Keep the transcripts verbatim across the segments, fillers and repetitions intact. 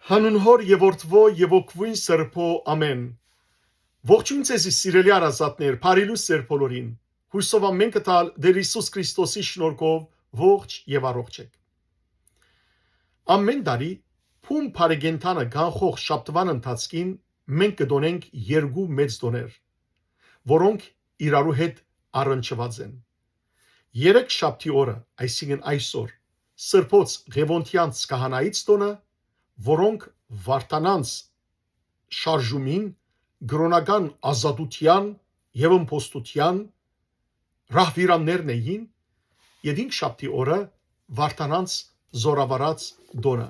Հանուն Հօր եւ Որդւոյ եւ Հոգւոյն Սրբոյ, ամէն։ Ողջոյն ձեզի, սիրելի հարազատներ, բարի լուսեր բոլորին։ Յուսով ամէնքը տալ Տէր Յիսուս Քրիստոսի շնորհքով ողջ եւ առողջ էք։ Ամէն տարի Բուն բարեկենդանը կանխող շաբթուան ընթացքին մենք կը տոնենք երկու մեծ տոներ, որոնք իրարու հետ առնչուած են։ Երեք շաբթի օրը, այսինքն այսօր, Սրբոց Ղեւոնդեանց քահանայից տոնը, որոնք Վարդանանց շարժումին, կրօնական ազատութեան եւ ըմբոստութեան ռահվիրաններն էին, եւ հինգշաբթի օրը Վարդանանց զորավարած տոնը։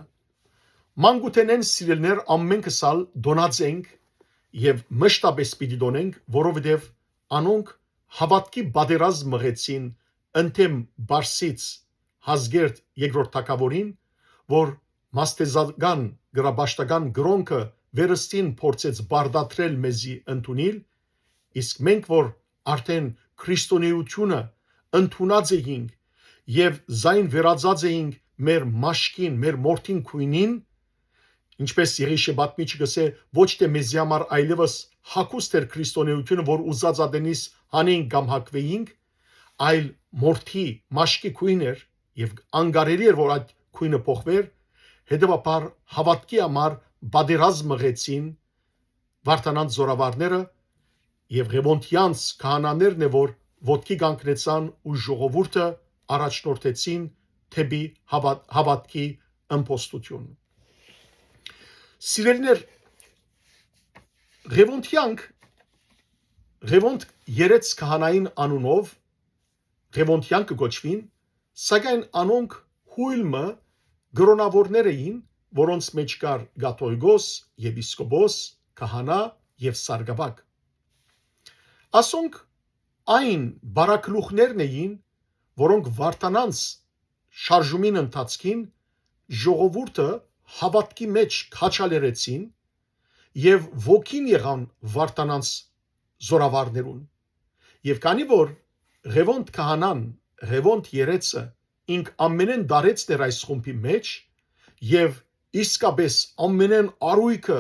Մանկութենէն, սիրելիներ, ամէնքս ալ տոնած ենք եւ մշտապէս պիտի տոնենք, որովհետեւ անոնք հաւատքի պատերազմ մղեցին ընդդէմ Պարսից Հազկերտ երկրորդ թագաւորին, որ մաստեզական կրապաշտական կրօնքը վերստին փորձեց պարտադրել մեզի ընդունիլ, իսկ մենք, որ արդէն քրիստոնէութիւնը ընդունած էինք եւ զայն վերածած էինք մեր մաշկին, մեր մորթին քոյնին, ինչպէս Եղիշէ պատմիչը կ'ըսէ, ոչ թէ մեզի համար այլեւս հագուստ էր քրիստոնէութիւնը, որ ուզած ատենից հանենք կամ հագուենք, այլ մորթի մաշկի քոյն էր եւ անկարելի էր, որ այդ քոյնը փոխուէր, հետեւաբար հաւատքի համար պատերազմ մղեցին Վարդանանց զորավարները, եւ Ղեւոնդեանց քահանաներն է, որ ոտքի կանգնեցան ու ժողովուրդը առաջնորդեցին դէպի հաւատ-, հաւատքի ըմբոստութիւն։ Սիրելիներ, Ղեւոնդեանք, Ղեւոնդ երեց քահանային անունով Ղեւոնդեան կը կոչուին, սակայն անոնք յոյլ մը կրօնաւորներ էին, որոնց մէջ կար կաթողիկոս, եպիսկոպոս, քահանայ եւ սարկաւագ։ Ասոնք այն բարագլուխներն էին, որոնք Վարդանանց շարժումին ընթացքին ժողովուրդը հաւատքի մէջ քաջալերեցին եւ ոգին եղան Վարդանանց զորավարներուն։ Եւ քանի որ Ղեւոնդ քահանան, Ղեւոնդ երեցը ինք ամենէն տարեցն էր այս խումբի մէջ եւ իսկապէս ամենէն առոյկը,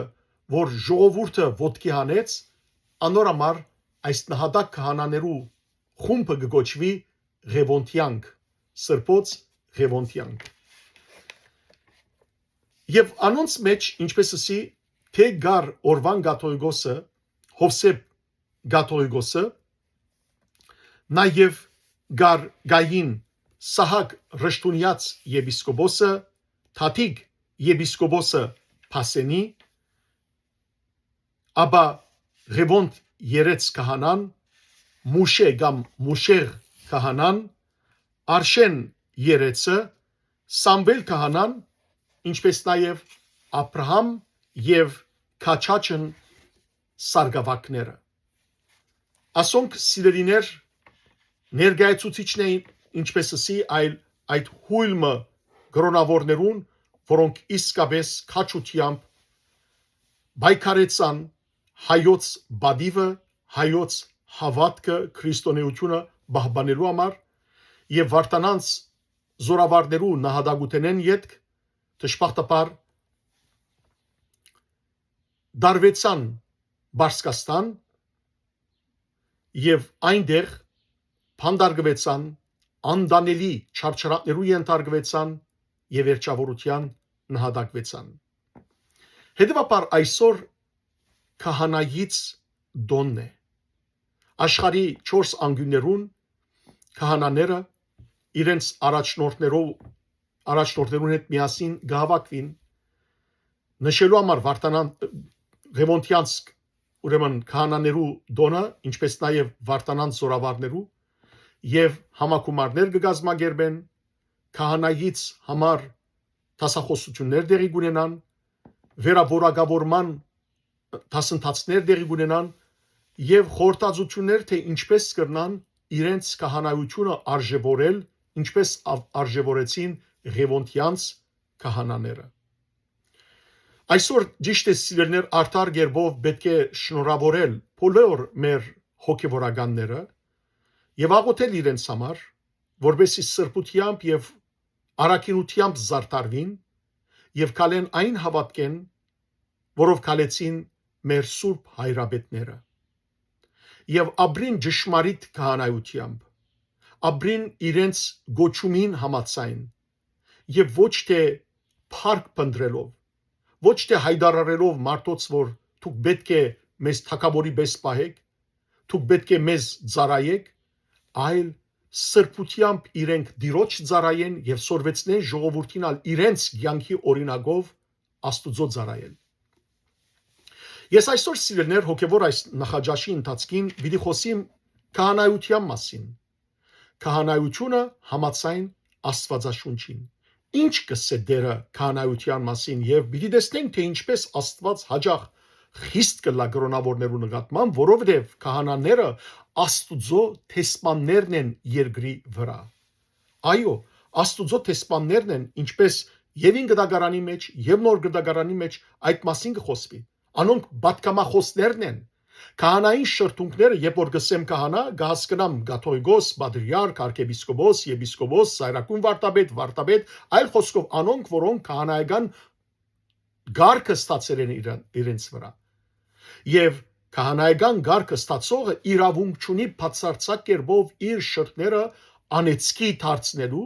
որ ժողովուրդը ոտքի հանեց, անոր համար այս նահատակ քահանաներու խումբը կը կոչուի Ղեւոնդեանք, Սրբոց Ղեւոնդեանք։ Եւ անոնց մէջ, ինչպէս ըսի, թէ կար օրուան կաթողիկոսը Յովսէփ կաթողիկոսը, նաեւ կար, կային Սահակ Ռշտունեաց եպիսկոպոսը, Թաթիկ եպիսկոպոսը Փասենի, ապա Ղեւոնդ երեց քահանան, Մուշէ կամ Մուշեղ քահանան, Արշէն երեցը, Սամուէլ քահանան, ինչպէս նաեւ Աբրահամ եւ Քաչաչն սարկաւագները։ Ասոնք, սիրելիներ, ներկայացուցիչն էին, ինչպէս ըսի, այլ այդ յոյլ մը կրօնաւորներուն, որոնք իսկապէս քաջութեամբ պայքարեցան հայոց պատիւը, հայոց հաւատքը, քրիստոնէութիւնը պահպանելու համար, եւ Վարդանանց զորավարներու նահատակութենէն ետք, դժբախտաբար, տարուեցան Պարսկաստան եւ այնտեղ բանտարկուեցան, անտանելի չարչարանքներու ենթարկուեցան եւ վերջաւորութեան նահատակուեցան։ Հետեւաբար այսօր քահանայից տոնն է։ Աշխարհի չորս անկիւններուն քահանաները իրենց առաջնորդներով, առաջնորդներուն հետ միասին կը հաւաքուին նշելու համար Վարդանան-, Ղեւոնդեանց, ուրեմն քահանաներու տոնը, ինչպէս նաեւ Վարդանանց զորավարներու, եւ համագումարներ կը կազմակերպեն, քահանայից համար դասախօսութիւններ տեղի կունենան, վերաորակավորման դասընթացներ տեղի կունենան եւ խորհրդածություններ, թէ ինչպէս կրնան իրենց քահանայութիւնը արժեւորել, ինչպէս ա-, արժեւորեցին Ղեւոնդեանց քահանաները։ Այսօր, ճիշդ է, սիրելիներ, արդար կերպով պէտք է շնորհաւորել բոլոր մեր հոգեվորականները եւ աղօթել իրենց համար, որպեսզի սրբութեամբ եւ առաքինութեամբ զարդարուին եւ քալեն այն հաւատքէն, որով քալեցին մեր սուրբ հայրապետները։ Եւ ապրին ճշմարիտ քահանայութեամբ, ապրին իրենց գոչումին համաձայն, եւ ոչ թէ փառք փնտրելով, ոչ թէ հայտարարելով մարդոց, որ դուք պէտք է մեզ թագաւորի պէս պահէք, դուք պէտք է մեզ ծառայեք, այլ սրբութեամբ իրենք Տիրոջ ծառայեն եւ սորվեցնեն ժողովուրդին ալ իրենց կեանքի օրինակով Աստուծոյ ծառայել։ Ես այսօր, սիրելիներ, հոգեւոր այս նախաճաշի ընթացքին պիտի խօսիմ քահանայութեան մասին, քահանայութիւնը համաձայն Աստուածաշունչին։ Ի՞նչ կ'ըսէ Տէրը քահանայութեան մասին, եւ պիտի տեսնենք, թէ ինչպէս Աստուած յաճախ խիստ կ'ըլլայ կրօնաւորներու նկատմամբ, որովհետեւ քահանաները Աստուծոյ դեսպաններն են երկրի վրայ։ Այո, Աստուծոյ դեսպաններն են, ինչպէս եւ Հին Կտակարանի մէջ, եւ Նոր Կտակարանի մէջ այդ մասին կը խօսուի։ Անոնք պատգամախօսներն են։ Քահանային շրթունքները, երբ որ կ'ըսեմ քահանայ, կը հասկնամ կաթողիկոս, պատրիարք, արքեպիսկոպոս, եպիսկոպոս, ծայրագուն վարդապետ, վարդապետ, այլ խօսքով անոնք, որոնք քահանայական կարգը ստացեր են իրեն, իրենց վրայ։ Եւ քահանայական կարգը ստացողը իրաւունք չունի բացարձակ կերպով իր շրթները անեծքի դարձնելու,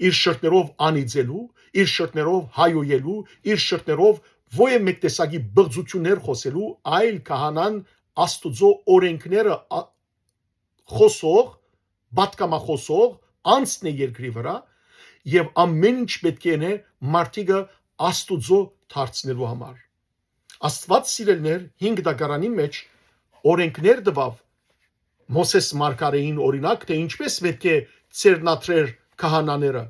իր շրթներով անիծելու, իր շրթներով հայոյելու, իր շրթներով որեւէ մէկ տեսակի բղծութիւններ խօսելու, այլ քահանան Աստուծոյ օրէնքները ա-, խօսող, պատգամախօսող անձն է երկրի վրայ, եւ ամէն ինչ պէտք է ընէ մարդիկը Աստուծոյ դարձնելու համար։ Աստուած, սիրելիներ, Հին Կտակարանի մէջ օրէնքներ տուաւ Մովսէս մարգարէին օրինակ, թէ ինչպէս պէտք է ձեռնադրեր քահանաները։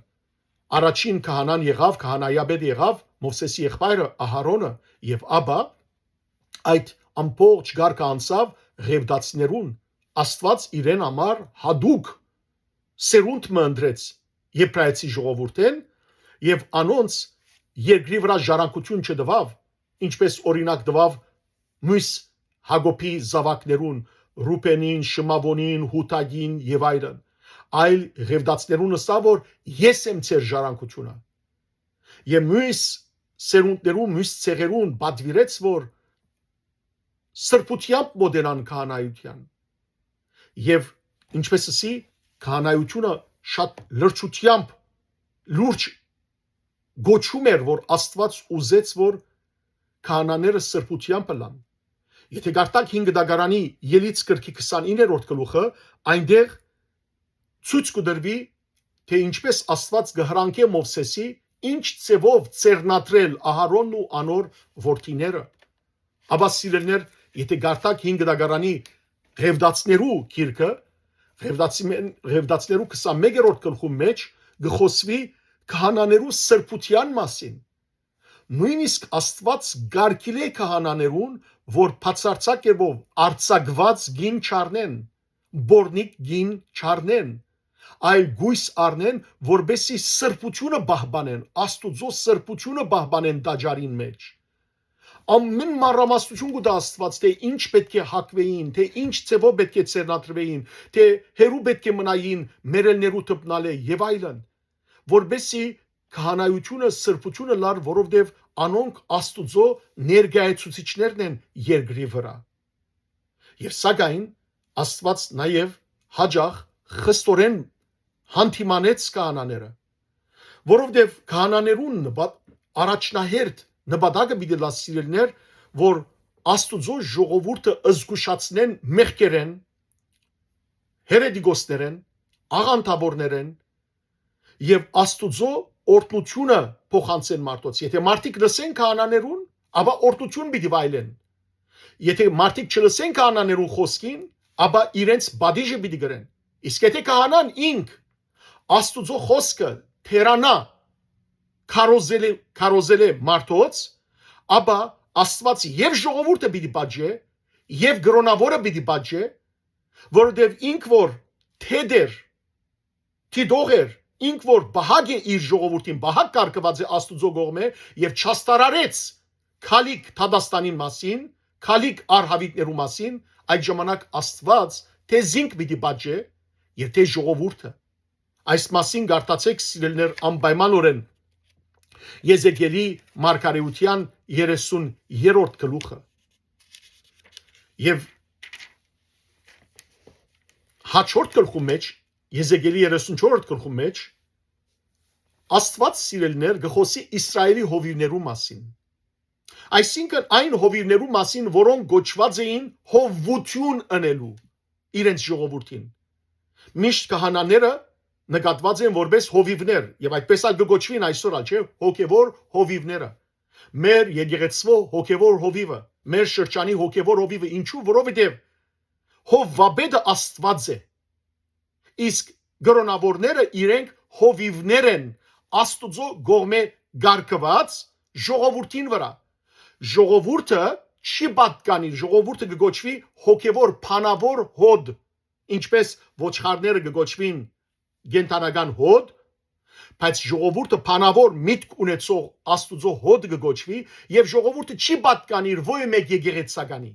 Առաջին քահանան եղաւ, քահանայապետ եղաւ Մովսէսի եղբայրը Ահարոնը, եւ ապա այդ ամբողջ կարգը անցաւ Ղեւտացիներուն։ Աստուած իրեն համար յատուկ սերունդ մը ընտրեց Եբրայեցի ժողովուրդէն, եւ անոնց երկրի վրայ ժառանգութիւն չտուաւ, ինչպէս օրինակ տուաւ մյուս Յակոբի զաւակներուն, Ռուբենին, Շմաւոնին, Յուդային եւ այլն, այլ Ղեւտացիներուն ըսաւ, որ ես եմ ձեր ժառանգութիւնը։ Եւ մյուս սերունդներու, մյուս ցեղերուն պատուիրեց, որ սրբութեամբ մոտենան քահանայութեան։ Եւ, ինչպէս ըսի, քահանայութիւնը շատ լրջութեամբ, լուրջ գոչում էր, որ Աստուած ուզեց, որ քահանաները սրբութեամբ ըլլան։ Եթէ կարդաք Հին Կտակարանի Ելից գրքի քսանիններորդ գլուխը, այնտեղ ցոյց կու տրուի, թէ ինչպէս Աստուած կը հրամայէ Մովսէսի, ինչ ձեւով ձեռնադրել Ահարոնն ու անոր որդիները։ Ապա, սիրելիներ, եթէ կարդաք Հին Կտակարանի Ղեւտացիներու գիրքը, Ղեւտացի-, Ղեւտացիներու քսանմեկերորդ գլխու մէջ կը խօսուի քահանաներու սրբութեան մասին։ Նոյնիսկ Աստուած կ'արգիլէ քահանաներուն, որ բացարձակ կերպով արձակուած կին չառնեն, պոռնիկ կին չառնեն, այլ կոյս առնեն, որպէսզի սրբութիւնը պահպանեն, Աստուծոյ սրբութիւնը պահպանեն տաճարին մէջ։ Ամէն մանրամասնութիւն կու տայ Աստուած, թէ ինչ պէտք է հագուէին, թէ ինչ ձեւով պէտք է ձեռնադրուէին, թէ հեռու պէտք է մնային մեռելներու դպնալէ եւ այլն, որպէսզի քահանայութիւնը սրբութիւնը ըլլար, որովհետեւ անոնք Աստուծոյ ներկայացուցիչներն են երկրի վրայ։ Եւ սակայն Աստուած նաեւ յաճախ խստորեն յանդիմանեց քահանաները, որովհետեւ քահանաներուն նպատ-, առաջնահերթ նպատակը պիտի ըլլայ, սիրելիներ, որ Աստուծոյ ժողովուրդը զգուշացնեն մեղքերէն, հերետիկոսներէն, աղանդաւորներէն, եւ Աստուծոյ օրհնութիւնը փոխանցեն մարդոց։ Եթէ մարդիկ լսեն քահանաներուն, ապա օրհնութիւն պիտի վայելեն։ Եթէ մարդիկ չլսեն քահանաներուն խօսքին, ապա իրենց պատիժը պիտի կրեն։ Իսկ եթէ քահանան ինք Աստուծոյ խօսքը թերանայ, քարոզել է, քարոզել է մարդոց, ապա Աստուած եւ ժողովուրդը պիտի պատժէ, եւ կրօնաւորը պիտի պատժէ, որովհետեւ ինք որ թեթ էր, դիտող էր, ինք որ պահակ է իր ժողովուրդին, պահակ կարգուած է Աստուծոյ կողմէ եւ չաստարարեց քալիք դատաստանին մասին, քալիք արհաւիտներու մասին, այդ ժամանակ Աստուած թէ զինք պիտի պատժէ եւ թէ ժողովուրդը։ Այս մասին կարդացէք, սիրելիներ, անպայմանօրէն Եզեկիելի մարգարէութեան երեսուն երրորդ գլուխը։ Եւ հաջորդ գլխու մեջ, Եզեկիելի երեսուն չորրորդ գլխու մեջ, Աստուած, սիրելիներ, կը խօսի Իսրայէլի հովիւներու մասին։ Այսինքն, այն հովիւներու մասին, որոնք կոչուած էին հովութիւն ընելու իրենց ժողովուրդին։ Միշտ քահանաները նկատուած են որպես հովիւներ, եւ այդպես ալ կը կոչուին այսօր ալ, չէ՞, հոգեւոր հովիւները։ Մեր եկեղեցւոյ հոգեւոր հովիւը, մեր շրջանի հոգեւոր հովիւը, ինչու՞, որովհետեւ հովվապետը Աստուած է։ Իսկ կրոնաւորները իրենք հովիւներ են Աստուծոյ կողմէ կարգուած ժողովուրդին վրայ։ Ժողովուրդը չի պատկանիր, ժողովուրդը կը կոչուի հոգեւոր, բանաւոր հոդ, ինչպես ոչխարները կը կոչուին կենդանական հոդ, բայց ժողովուրդը բանաւոր միտք ունեցող Աստուծոյ հոդ կը կոչուի, եւ ժողովուրդը չի պատկանիր ոյ մէկ եկեղեցականի,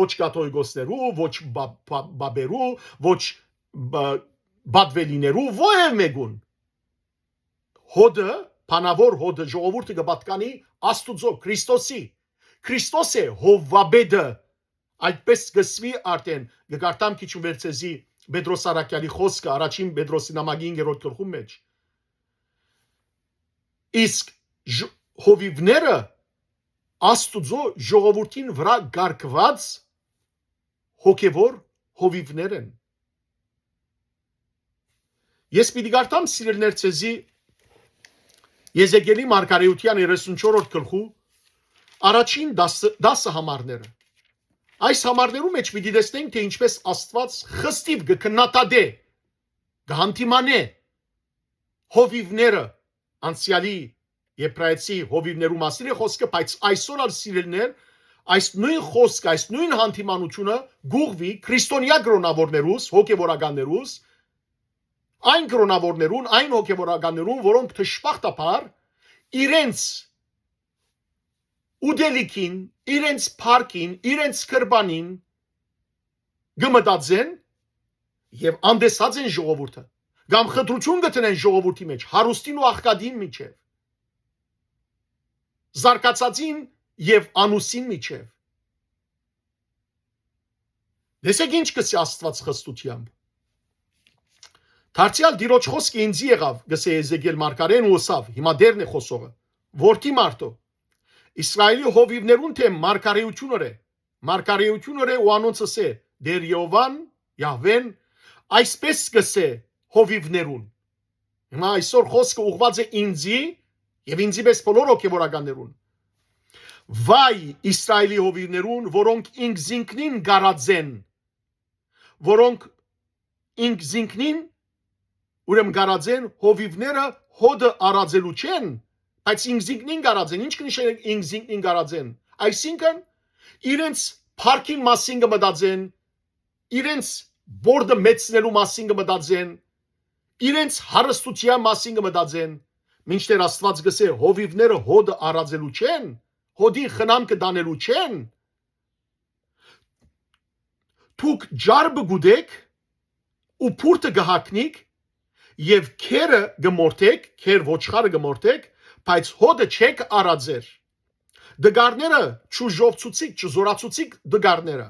ոչ կաթողիկոսներու, ոչ բա-, բա-, բաբերու, ոչ բա-, բադվելիներու, որեւէ մէկուն։ Հոդը, բանաւոր հոդը, ժողովուրդը կը պատկանի Աստուծոյ, Քրիստոսի։ Քրիստոս է հովվապետը, այդպես կը սուի արդեն, կը կարդամ քիչ ու վեր ձեզի Պետրոս Առաքեալի խօսքը առաջին Պետրոսի նամակի հինգերորդ գլխու մեջ։ Իսկ ժ-, հովիւները Աստուծոյ ժողովուրդին վրայ կարգուած հոգեւոր հովիւներ են։ Ես պիտի կարդամ, սիրելիներ, ձեզի Եզեկիելի մարգարէութեան երեսուն չորրորդ գլխու առաջին դասը, դասը համարները։ Այս համարներու մեջ պիտի տեսնենք, թէ ինչպես Աստուած խստիւ կը քննադատէ, կը հանդիմանէ հովիւները, անցեալի եբրայեցի հովիւներու մասին է խօսքը, բայց այսօր ալ, սիրելիներ, այս նոյն խօսքը, այս նոյն հանդիմանութիւնը կ'ուղղուի քրիստոնեայ կրոնաւորներուս, հոգեւորականներուս, այն կրոնաւորներուն, այն հոգեւորականներուն, որոնք դժբախտաբար իրենց ուտելիքին, իրենց փառքին, իրենց գրպանին կը մտածեն եւ անտեսած են ժողովուրդը, կամ խտրութիւն կը դնեն ժողովուրդի մեջ, հարուստին ու աղքատին միջեւ, զարգացածին եւ անուսին միջեւ։ Տեսեք ինչ կ'ըսի Աստուած խստութեամբ։ Դարձեալ Տիրոջ խօսքը ինծի եղաւ, կ'ըսէ Եզեկիել մարգարէն ու ըսաւ, հիմա Տէրն է խօսողը. «Որդի մարդու, Իսրայէլի հովիւներուն թէ մարգարէութիւնը է, մարգարէութիւնը է ու անոնց ըսէ, Տէր Եհովան, Յահվեն, այսպես կ'ըսէ հովիւներուն»։ Հիմա այսօր խօսքը ուղղուած է ինծի եւ ինծի պես բոլոր հոգեվորականներուն։ Վայ Իսրայէլի հովիւներուն, որոնք ինքզինքնին գարած են, որոնք ինքզինքնին, ուրեմն գարած են հովիւները հոդը արածելու չեն, բայց ինքզինքնին գարած են։ Ինչ կը նշեն ինքզինքնին գարած են։ Այսինքն, իրենց փառքին մասին կը մտածեն, իրենց բորդը մեծնելու մասին կը մտածեն, իրենց հարստության մասին կը մտածեն, մինչդեռ Աստուած կ'ըսէ, հովիւները հոդը արածելու չեն, հոդին խնամքը տանելու չեն։ Դուք ջարդը կ'ուտեք ու բուրդը կը հագնիք եւ քերը կը մորթեք, քեր ոչխարը կը մորթեք, բայց հոդը չէք արածեր։ Տկարները չուժովցուցիք, չզորացուցիք տկարները։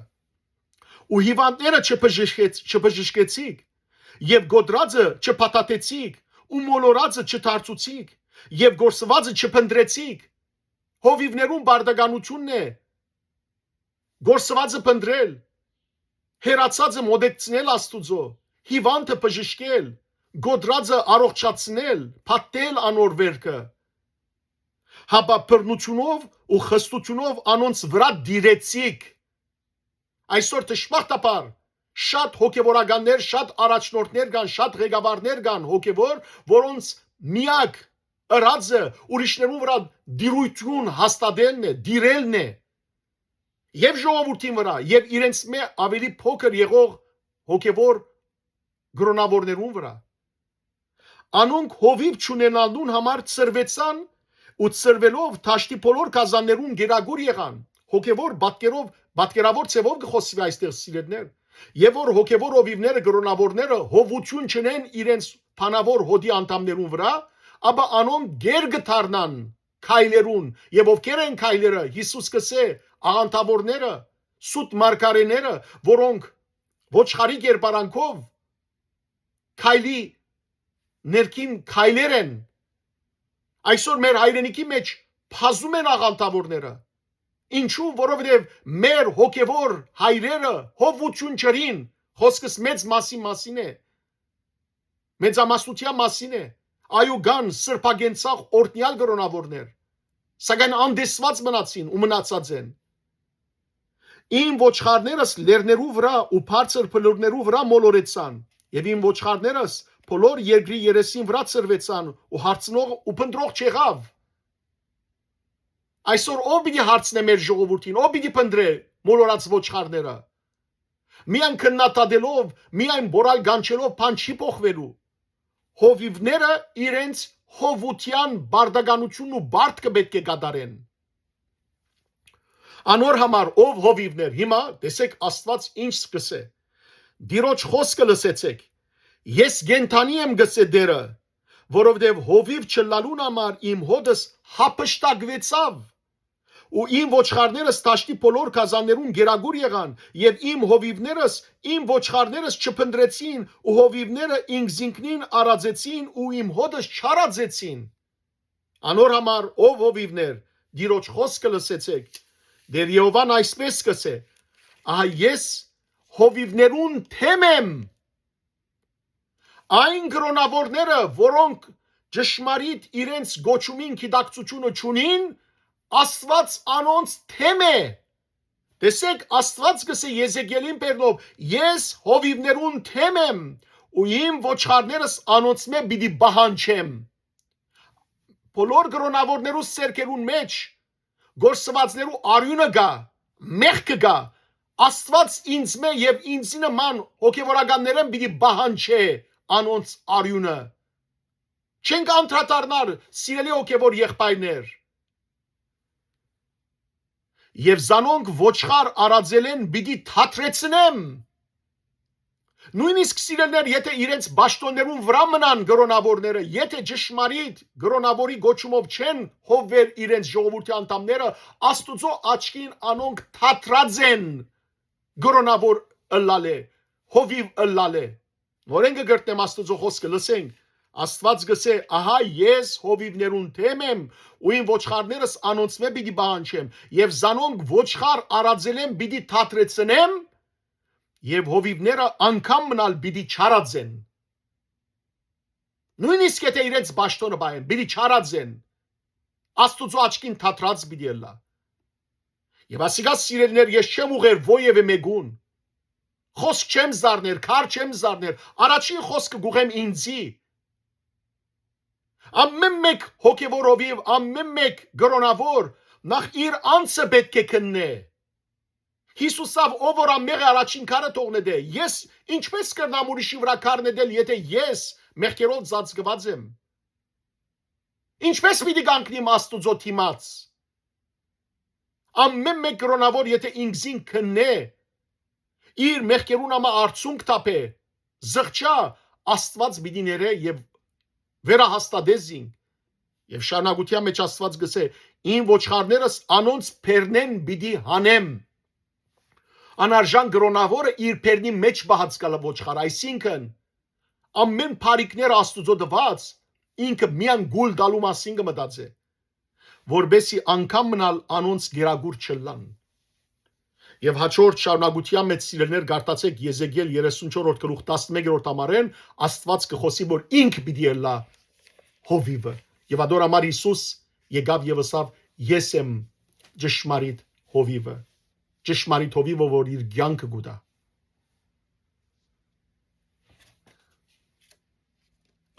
Ու հիվանդները չբժշկեց-, չբժշկեցիք, եւ կոտրածը չփաթաթեցիք, ու մոլորածը չդարձուցիք, եւ կորսուածը չփնտրեցիք։ Հովիւներուն բարդականությունն է կորսուածը փնտրել, հեռացածը մոտեցնել Աստուծոյ, հիվանդը բժշկել, կոտրածը առողջացնել, փաթթել անոր վերքը։ Հապա բռնութիւնով ու խստութիւնով անոնց վրայ դիրեցիք։ Այսօր դժբախտաբար շատ հոգեվորականներ, շատ առաջնորդներ կան, շատ ղեկավարներ կան հոգեվոր, որոնց միակ ըրածը ուրիշներուն վրայ դիրույթուն հաստատելն է, դիրելն է, եւ ժողովուրդին վրայ, եւ իրենց մէ ավելի փոքր եղող հոգեվոր կրոնաւորներուն վրայ։ Անոնք հովիւ չունենալուն համար ծրուեցան ու ծրուելով դաշտի բոլոր գազաններուն գերագուր եղան, հոգեվոր պատկերով, պատկերավոր ձևով կը խոսվի այստեղ, սիրելիներ, եւ որ հոգեվոր հովիւները, կրոնաւորները հովութիւն չունեն իրենց բանաւոր հոդի անդամներուն վրայ, ապա անոնք գեր կը դառնան քայլերուն, եւ ովքեր են քայլերը, Յիսուս կ'ըսէ, աղանդաւորները, սուտ մարգարէները, որոնք ոչխարի կերպարանքով քայլի ներքին քայլեր են։ Այսօր մեր հայրենիքի մէջ բազում են աղանդաւորները։ Ինչու՞, որովհետեւ մեր հոգեվոր հայրերը հովութիւն չըրին, խօսքս մեծ մասի մասին է, մեծամասնութեան մասին է։ Այո, կան սրբագենցաղ օրհնեալ կրոնաւորներ, սակայն անտեսուած մնացին ու մնացած են։ Իմ ոչխարներս լեռներու վրայ ու բարձր բլուրներու վրայ մոլորեցան, եւ իմ ոչխարներս բոլոր երկրի երեսին վրայ ցրուեցան ու հարցնող ու փնտռող չեղաւ։ Այսօր ո՞վ պիտի հարցնէ մեր ժողովուրդին, ո՞վ պիտի փնտռէ մոլորած ոչխարները։ Միայն քննադատելով, միայն մորալ կանչելով բան չի փոխուելու։ Հովիւները իրենց հովութեան պարտականութիւնն ու պարտքը պէտք է կատարեն։ Անոր համար, ով հովիւներ, հիմա տեսեք Աստուած ինչ սկսե։ Տիրոջ խօսքը լսեցեք։ Ես կենդանի եմ, կ'ըսէ Տէրը, որովհետեւ հովիւ չըլլալուն համար իմ հօդս յափշտակուեցաւ, ու իմ ոչխարներս դաշտի բոլոր գազաններուն գերագուր եղան, եւ իմ հովիւներս, իմ ոչխարներս չփնտռեցին, ու հովիւները ինքզինքնին արածեցին ու իմ հօդս չարածեցին։ Անոր համար, ով հովիւներ, Տիրոջ խօսքը լսեցեք։ Տէր Եհովան այսպէս կ'ըսէ. «Ահա ես հովիւներուն թեմ եմ»։ Այն կրոնաւորները, որոնք ճշմարիտ իրենց կոչումին գիտակցութիւնը չունին, Աստուած անոնց թեմ է։ Տեսեք, Աստուած կ'ըսէ Եզեկիելին բերնով. «Ես հովիւներուն թեմ եմ ու իմ ոչխարներս անոնցմէ պիտի պահանջեմ»։ Բոլոր կրոնաւորներու սերկերուն մէջ գործուածներու արիւնը կայ, մեղքը կայ։ Աստուած ինձմէ եւ ինձի նման հոգեվորականներէն պիտի պահանջէ անոնց արիւնը։ Չենք անդրադառնար, սիրելի հոգեվոր եղբայրներ, եւ զանոնք ոչխար արածելէն պիտի թատրեցնեմ։ Նոյնիսկ, սիրելիներ, եթէ իրենց պաշտօններուն վրայ մնան կրոնաւորները, եթէ ճշմարիտ կրոնաւորի կոչումով չեն հովուեր իրենց ժողովուրդի անդամները, Աստուծոյ աչքին անոնք թատրած են կրոնաւոր ըլլալէ, հովիւ ըլլալէ։ Նորէն կը կրկնեմ Աստուծոյ խօսքը, լսենք։ Աստուած կ'ըսէ. «Ահա ես հովիւներուն թեմ եմ ու իմ ոչխարներս անոնցմէ պիտի պահանջեմ, եւ զանոնք ոչխար արածելէն պիտի թատրեցնեմ, եւ հովիւները անգամ մնալ պիտի չարածեն»։ Նոյնիսկ եթէ իրենց պաշտօնը պահեն, պիտի չարածեն, Աստուծոյ աչքին թատրած պիտի ըլլայ։ Եւ ասիկա, սիրելիներ, ես չեմ ուղղեր որեւէ մէկուն։ Խօսք չեմ զարներ, քար չեմ զարներ, առաջին խօսքը կ'ուղղեմ ինձի։ Ամէն մէկ հոգեվոր հովիւ, ամէն մէկ կրոնաւոր նախ իր անձը պէտք է քննէ։ Յիսուսով, ով որ անմեղ է, առաջին քարը թող նետէ։ Ես ինչպե՞ս կրնամ ուրիշի վրայ քար նետել, եթէ ես մեղքերով ծածկուած եմ։ Ինչպե՞ս պիտի կանգնիմ Աստուծոյ դիմաց։ Ամէն մէկ կրոնաւոր, եթէ ինքզին քննէ, իր մեղքերուն համար արցունք թափէ, զղջայ, Աստուած պիտի ներէ եւ վերահաստատէ զինք։ Եւ շարունակութեան մէջ Աստուած կ'ըսէ. «Իմ ոչխարներս անոնց բերնէն պիտի հանեմ»։ Անարժան կրոնաւորը իր բերնի մէջ պահած կ'ըլլայ ոչխար, այսինքն, ամէն բարիքները Աստուծոյ տուած, ինքը միայն կուլ տալու մասին կը մտածէ, որպէսզի անգամ մնալ անոնց գերագուր չըլլան։ Եւ հաջորդ շարունակութեան մէջ, սիրելիներ, կարդացեք Եզեկիել երեսունչորրորդ գլուխ տասնմեկերորդ համարէն, Աստուած կը խօսի, որ ինք պիտի ըլլայ հովիւը։ Եւ ատոր համար Յիսուս եկաւ եւ ըսաւ. «Ես եմ ճշմարիտ հովիւը»։ Ճշմարիտ հովիւը, որ իր կեանքը կու տայ։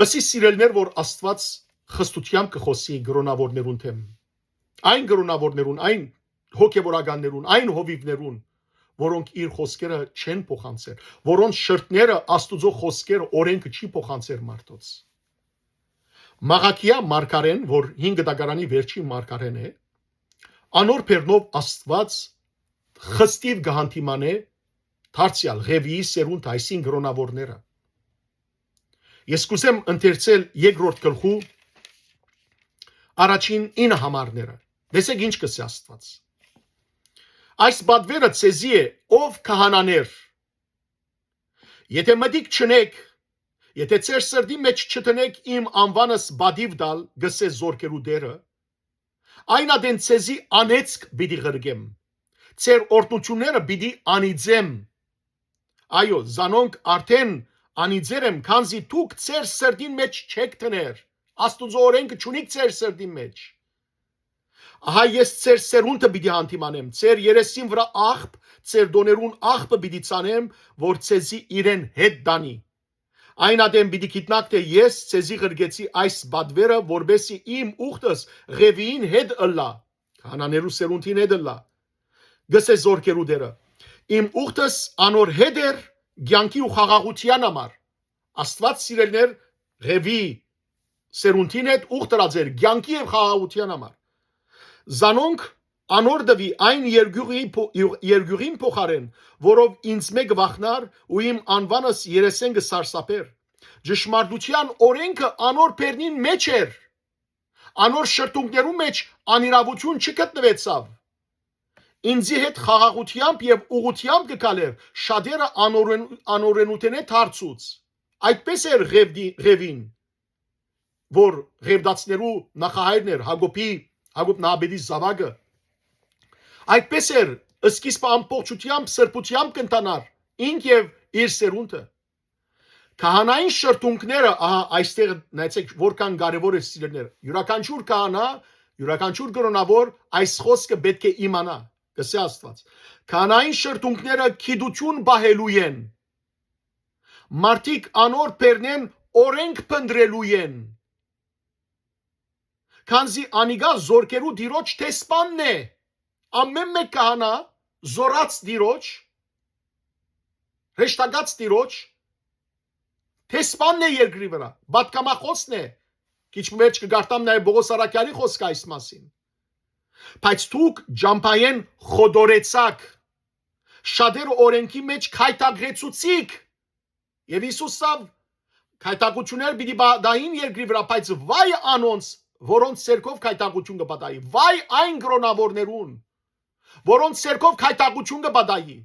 Ըսի, սիրելիներ, որ Աստուած խստութեամբ կը խօսի կրոնաւորներուն դէմ։ Այն կրոնաւորներուն, այն հոգեվորականներուն, այն հովիւներուն, որոնք իր խօսքերը չեն փոխանցեր, որոնց շրթները Աստուծոյ խօսքերը, օրենքը չի փոխանցեր մարդոց։ Մաղաքիա մարգարէն, որ հին գտակարանի վերջին մարգարէն է, անոր բերնով Աստուած խստիւ կը հանդիմանէ դարձեալ Ղեւիի սերունդ, այսին կրոնաւորները։ Ես կուզեմ ընթերցել երկրորդ գլխու առաջին ինը համարները։ Տեսեք ինչ կսե Աստուած. «Այս պատվերը ձեզի է, ով քահանաներ, եթե մտիկ չնեք, եթե ձեր սրտի մեջ չտնեք իմ անուանս պատիւ տալ, կսե զորքերու Տերը, այն ատեն ձեզի անեծք պիտի ղրկեմ, ձեր օրհնութիւնները պիտի անիծեմ։ Այո, զանոնք արդէն անիծեր եմ, քանզի դուք ձեր սրտին մեջ չեք դներ։ Աստուծոյ օրէնքը չունիք ձեր սրտին մեջ։ Ահա ես ձեր սերունդը պիտի հանդիմանեմ, ձեր երեսին վրայ աղբ, ձեր տոներուն աղբը պիտի ցանեմ, որ ձեզի իրեն հետ տանի։ Այն ատեն պիտի գիտնաք, թէ ես ձեզի ղրկեցի այս պատվերը, որպեսզի իմ ուխտս Ղեւիին հետ ըլլայ, քահանաներու սերունդին հետ ըլլայ, կսե զորքերու Տերը։ Իմ ուխտս անոր հետ էր կեանքի ու խաղաղութեան համար։ Աստուած, սիրելիներ, Ղեւի սերունդին հետ ուխտ ըրած էր կեանքի եւ խաղաղութեան համար։ Զանոնք անոր տուի այն երկիւղի փո-, յուղ-, երկիւղին փոխարէն, որով ինձմէ կը վախնար ու իմ անուանս երեսէն կը սարսափէր։ Ճշմարտութեան օրէնքը անոր բերնին մէջ էր։ Անոր շրթունքներու մեջ անիրաւութիւն չգտնուեցաւ։ Ինձի հետ խաղաղութեամբ եւ ուղղութեամբ կը քալէր, շատերը անօրեն-, անօրենութենէ դարձուց։ Այդպես էր Ղևդի-, Ղևին, որ Ղևդացիներու նախահայրն էր, Յակոբի, Յակոբ Նահապետի զաւակը։ Այդպես էր, սկիզբը ամբողջութեամբ, սրբութեամբ կ'ընթանար ինք եւ իր սերունդը։ Քահանային շրթունքները, ահա այստեղ նայեցեք, որքան կարեւոր է, սիրելիներ։ Յուրաքանչյուր քահանա, յուրաքանչյուր կրօնավոր այս խօսքը պէտք է իմանայ, կսե Աստուած։ Քահանային շրթունքները գիտութիւն պահելու են։ Մարդիկ անոր բերնէն օրէնք փնտռելու են, քանզի անիկա զորքերու Տիրոջ դեսպանն է։ Ամէն մէկ քահանա, զորաց Տիրոջ, հրեշտակաց Տիրոջ, դեսպանն է երկրի վրայ, պատգամախոսն է։ Քիչ մը մէջ կը կարդամ նաեւ Պողոս առաքեալի խօսքը այս մասին։ Բայց դուք ճամբայէն խոտորեցաք, շատերը օրէնքի մեջ գայթակղեցուցիք։ Եւ Յիսուս սա գայթակղութիւններ պիտի պատահին երկրի վրայ, բայց վայ անոնց, որոնց ձեռքով գայթակղութիւն կը պատահի, վայ այն կրօնավորներուն, որոնց ձեռքով գայթակղութիւն կը պատահի։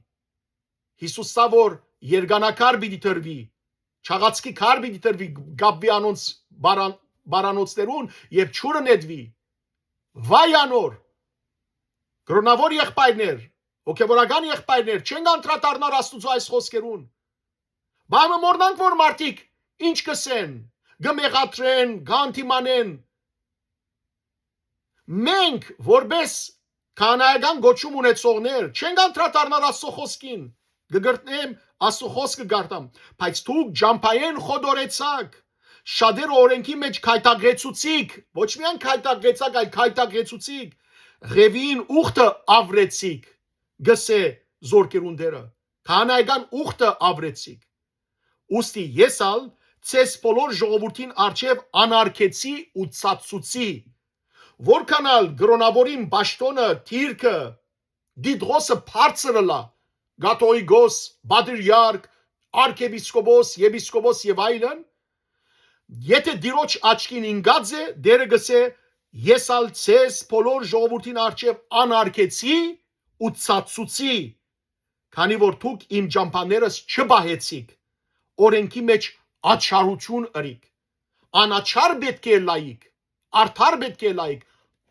Յիսուս սա որ երկանակար պիտի տրուի, չաղացքի քար պիտի տրուի, կապուի անոնց բարան-, բարանոցներուն եւ ջուրը նետուի։ Վայ անոր։ Կրօնավոր եղբայրներ, հոգեվորական եղբայրներ, չենք անդրադառնար Աստուծոյ այս խօսքերուն։ Բանը մոռնանք, որ մարդիկ ինչ կ'ըսեն, կը մեղադրեն, կ'անդիմանեն։ Մենք, որպես քահանայական կոչում ունեցողներ, չենք անդրադառնար Աստծո խօսքին։ Կը կրկնեմ, Աստծո խօսքը կարդամ, բայց դուք ճամբայէն խոտորեցաք, շատերը օրէնքի մեջ գայթակղեցուցիք, ոչ միայն գայթակղեցաք, այլ գայթակղեցուցիք, Ղևիին ուխտը աւրեցիք, կ'ըսէ զորքերուն Տերը, քահանայական ուխտը աւրեցիք։ Ուստի ես ալ ձեզ բոլոր ժողովուրդին առջեւ անարգեցի ու ցածցուցի, որքան ալ կրօնավորին պաշտօնը, դիրքը, տիտղոսը բարձր ըլլայ, կաթողիկոս, պատրիարք, արքեպիսկոպոս, եպիսկոպոս եւ այլն, եթե Տիրոջ աչքին ինկած է, Տերը կ'ըսէ, ես ալ ձեզ բոլոր ժողովուրդին առջեւ անարգեցի ու ցածցուցի, քանի որ դուք իմ ճամբաներս չպահեցիք, օրէնքի մեջ աչառութիւն ըրիք, անաչառ պէտք է ըլլայիք, արդար պէտք է ըլլայիք,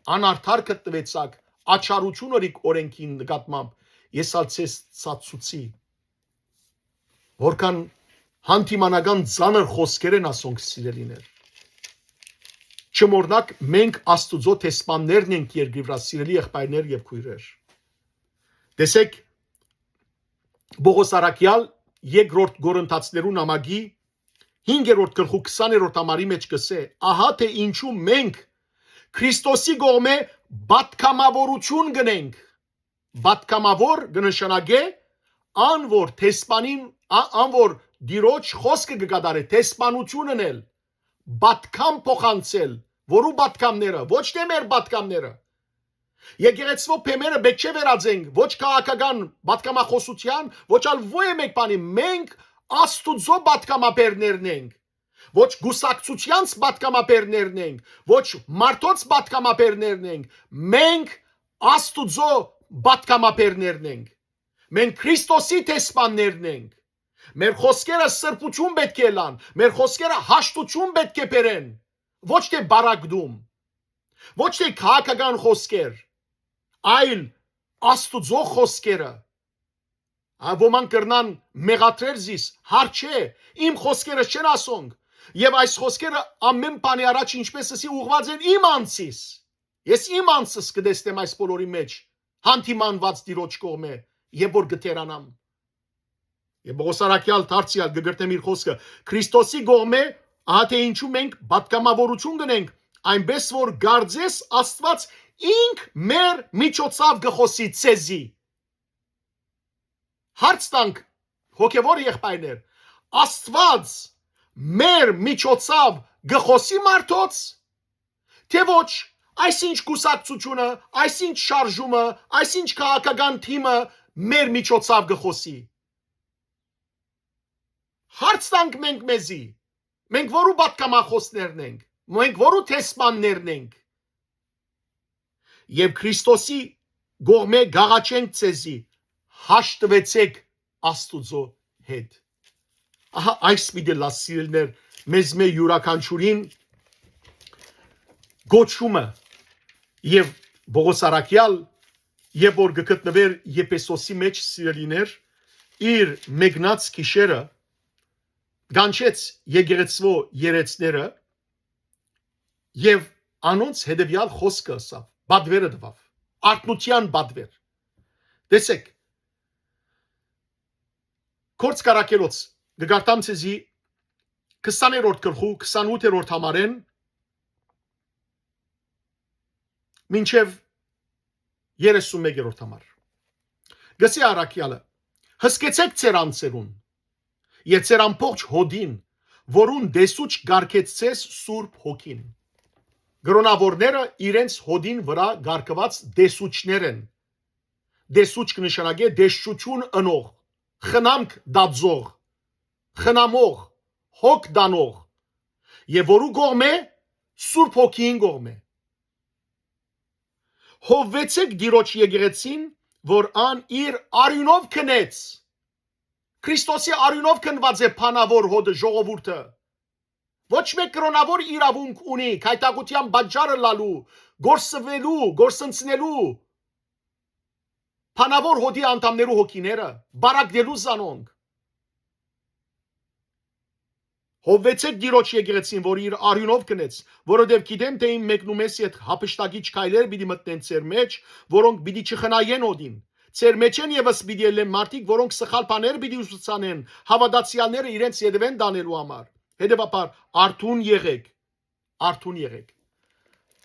անարդար գտնուեցաք, աչառութիւն ըրիք օրէնքին նկատմամբ, ես ալ ձեզ ցածցուցի։ Որքան հանդիմանական ծանր խօսքեր են ասոնք, սիրելիներ։ Չմոռնաք, մենք Աստուծոյ դեսպաններն ենք երկրի վրայ, սիրելի եղբայրներ եւ քոյրեր։ Տեսեք, Պողոս առաքեալ երկրորդ Կորինթացիներու նամակի հինգերորդ գլխու քսաներորդ համարի մեջ կ'ըսէ, ահա թէ ինչու մենք Քրիստոսի կողմէ պատգամավորութիւն կ'ընենք։ Պատգամավոր կը նշանակէ ան, որ դեսպանին, ա-, ան, որ Տիրոջ խօսքը կը կատարէ, դեսպանութիւն ընել, պատգամ փոխանցել, որու պատգամները, ոչ թէ մեր պատգամները։ Եկեղեցւոյ բեմերը պէտք չէ վերածենք, ոչ քաղաքական պատգամախօսութեան, ոչ ալ ոյ մէկ բանի, մենք Աստուծոյ պատգամաբերներն ենք։ Ոչ կուսակցութեանց պատգամաբերներն ենք, ոչ մարդոց պատգամաբերներն ենք, մենք Աստուծոյ պատգամաբերներն ենք։ Մենք Քրիստոսի դեսպաններն ենք։ Մեր խօսքերը սրբութիւն պէտք է ըլլան, մեր խօսքերը հաշտութիւն պէտք է բերեն, ոչ թէ պառակտում, ոչ թէ քաղաքական խօսքեր, այլ Աստուծոյ խօսքերը։ Հա, ոմանք կրնան մեղադրել զիս, հարց չէ, իմ խօսքերս չեն ասոնք։ Եւ այս խօսքերը ամէն բանի առաջ, ինչպէս ըսի, ուղղուած են իմ անձիս։ Ես իմ անձս կը տեսնեմ այս բոլորի մէջ, հանդիմանուած Տիրոջ կողմէ, եւ որ կը թերանամ։ Եւ Պողոս առաքեալ դարձեալ կը կրկնեմ իր խօսքը. Քրիստոսի կողմէ, ահա թէ ինչու մենք պատգամավորութիւն կ'ընենք, այնպէս որ կարծես Աստուած ինք մեր միջոցաւ կը խօսի ձեզի։ Հարց տանք, հոգեւոր եղբայրներ, Աստուած մեր միջոցաւ կը խօսի մարդոց, թէ ոչ, այսինչ կուսակցութիւնը, այսինչ շարժումը, այսինչ քաղաքական թիմը մեր միջոցաւ կը խօսի։ Հարց տանք մենք մեզի, մենք որու պատգամախօսներն ենք, մենք որու դեսպաններն ենք։ Եւ Քրիստոսի կողմէ կ'աղաչենք ձեզի, հաշտուեցէք Աստուծոյ հետ։ Ահա այս պիտի լա, սիրելիներ, մեզմէ իւրաքանչիւրին կոչումը, եւ Պողոս առաքեալ, երբ որ կը գտնուէր Եփեսոսի մէջ, սիրելիներ, իր մեկնած գիշերը կանչեց եկեղեցւոյ երեցները եւ անոնց հետեւեալ խօսքը ըսաւ, պատուերը տուաւ, արթնութեան պատուեր։ Տեսէք, Գործք առաքելոց, կը կարդամ ձեզի քսաներորդ գլխու քսանութերորդ համարէն մինչեւ երեսունմեկերորդ համար։ Գսի առաքեալը. «Հսկեցէք ձեր անձերուն եւ ձեր ամբողջ հօդին, որուն տեսուչ կարգեց ձեզ Սուրբ Հոգին»։ Կրոնավորները իրենց հօդին վրայ կարգուած տեսուչներ են։ Տեսուչ կը նշանակէ տեսչութիւն ընող, խնամք տածող, խնամող, հոգ տանող, եւ որու կողմէ, Սուրբ Հոգիին կողմէ։ Հովվեցէք Տիրոջ եկեղեցին, որ ան իր արիւնով քնեց։ Քրիստոսի արիւնով քնուած է բանաւոր հօդը, ժողովուրդը։ Ոչ մէկ կրոնաւոր իրաւունք ունի քայտակութեան պատճառը լալու, գործուելու, գործընծնելու բանաւոր հօդի անդամներու հոգիները, պառակտելու զանոնք։ Հովվեցէք Տիրոջ եկեղեցին, որ իր արիւնով կնեց, որովհետեւ գիտեմ թէ իմ մեկնումէս յետ յափշտակիչ քայլեր պիտի մտնեն ձեր մէջ, որոնք պիտի չխնայեն օդին։ Ձեր մէջէն եւս պիտի ելլեն մարդիկ, որոնք սխալ բաներ պիտի ուսուցանեն, հաւատացեալները իրենց ետեւէն տանելու համար։ Հետեւաբար, արթուն եղէք, արթուն եղէք։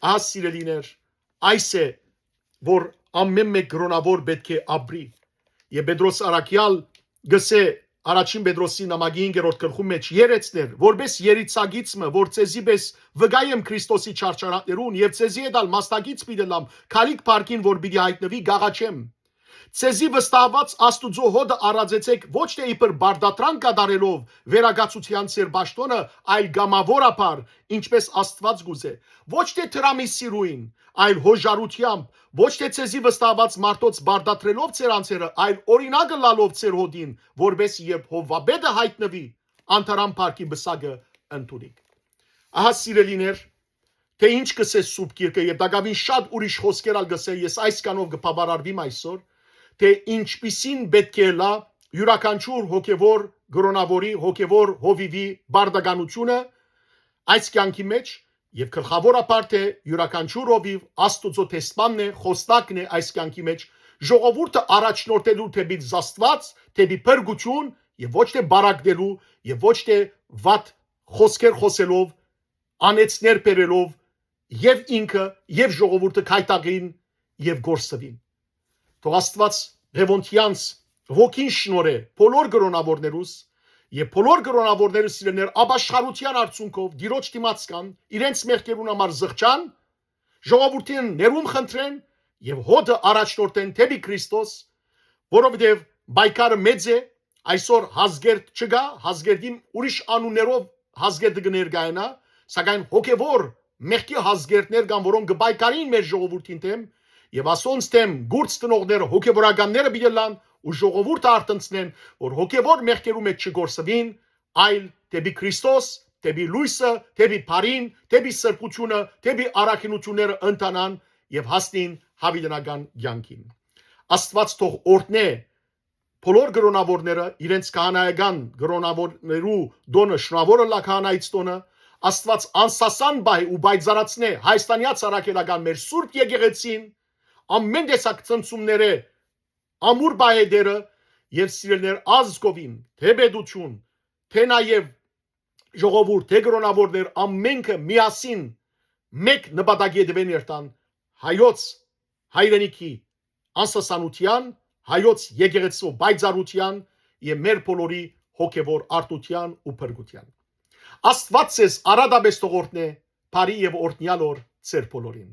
Ահա, սիրելիներ, այս է, որ ամէն մէկ կրոնաւոր պէտք է ապրի։ Եւ Պետրոս առաքեալ գսէ առաջին Պետրոսի նամակի հինգերորդ գլխու մէջ. «Երեցներ, որպէս երիցագիծ մը, որ ձեզի պէս վկայ եմ Քրիստոսի չարչարանքներուն եւ ձեզի հետ ալ մասնակից պիտի ըլլամ քալիք փառքին, որ պիտի յայտնուի, կ'աղաչեմ. Ձեզի վստահուած Աստուծոյ հօդը արածեցէք ոչ թէ իբր պարտադրանք կատարելով վերակացութեան ձեր պաշտօնը, այլ կամաւորաբար, ինչպէս Աստուած կ'ուզէ, ոչ թէ դրամի սիրոյն, այլ հոժարութեամբ, ոչ թէ ձեզի վստահուած մարդոց պարտադրելով ձեր անձերը, այլ օրինակ ըլլալով ձեր հօդին, որպէս երբ հովուապետը յայտնուի, անդարան փառքի պսակը ընդունիք»։ Ահա, սիրելիներ, թէ ինչ կ'ըսէ Սուրբ Գիրքը, եւ տակաւին շատ ուրիշ խօսքեր ալ կ'ըսէ, ես այսքանով կը բաւարարվիմ այսօր, թէ ինչպիսին պէտք է ըլլայ իւրաքանչիւր հոգեւոր կրոնաւորի, հոգեւոր հովիւի պարտականութիւնը այս կեանքի մէջ, եւ գլխաւորաբար թէ իւրաքանչիւր հովիւ Աստուծոյ դեսպանն է, խոսնակն է այս կեանքի մէջ, ժողովուրդը առաջնորդելու դէպի Աստուած, դէպի փրկութիւն, եւ ոչ թէ պառակտելու, եւ ոչ թէ վատ խօսքեր խօսելով, անեծներ բերելով, եւ ինքը, եւ ժողովուրդը գայթակղին եւ կորսուին։ Թող Աստուած Ղեւոնդեանց ոգին շնորհէ բոլոր կրոնաւորներուս, եւ բոլոր կրոնաւորները, սիրելիներ, ապաշխարութեան արդիւնքով Տիրոջ դիմաց կան, իրենց մեղքերուն համար զղջան, ժողովուրդին ներում խնդրեն եւ հօդը առաջնորդեն դէպի Քրիստոս, որովհետեւ պայքարը մեծ է, այսօր Հազգերդ չկայ, Հազգերդին ուրիշ անուններով հազգերդը կը ներկայանայ, սակայն հոգեվոր մեղքի հազգերդներ կան, որոնք կը պայքարին մեր ժողովուրդին դէմ, եւ ասոնց դէմ կուրց տնողները հոգեվորականները պիտի ըլլան ու ժողովուրդը արթնցնեն, որ հոգեվոր մեղքերու մէջ չգործուին, այլ դէպի Քրիստոս, դէպի լոյսը, դէպի բարին, դէպի սրբութիւնը, դէպի առաքինութիւնները ընթանան եւ հասնին յաւիտենական կեանքին։ Աստուած թող օրհնէ բոլոր կրօնաւորները, իրենց քահանայական կրօնաւորներու տօնը շնորհաւոր ըլլայ քահանայից տօնը, Աստուած անսասան պահէ ու պայծառացնէ Հայաստանեայ առաքելական մեր Սուրբ Եկեղեցին, ամէն տեսակ ցնցումներէ ամուր պահէ դերը եւ սիրելիներ ազգովին, թէ պետութիւն, թէ նաեւ ժողովուրդ, թէ կրօնաւորներ, ամէնքը միասին մէկ նպատակի ետեւէն երթան հայոց հայրենիքի անսասանութեան, հայոց եկեղեցու պայծառութեան եւ մեր բոլորի հոգեվոր արթնութեան ու փրկութեան։ Աստուած ձեզ առատապէս թող օրհնէ, բարի եւ օրհնեալ օր ձեր բոլորին։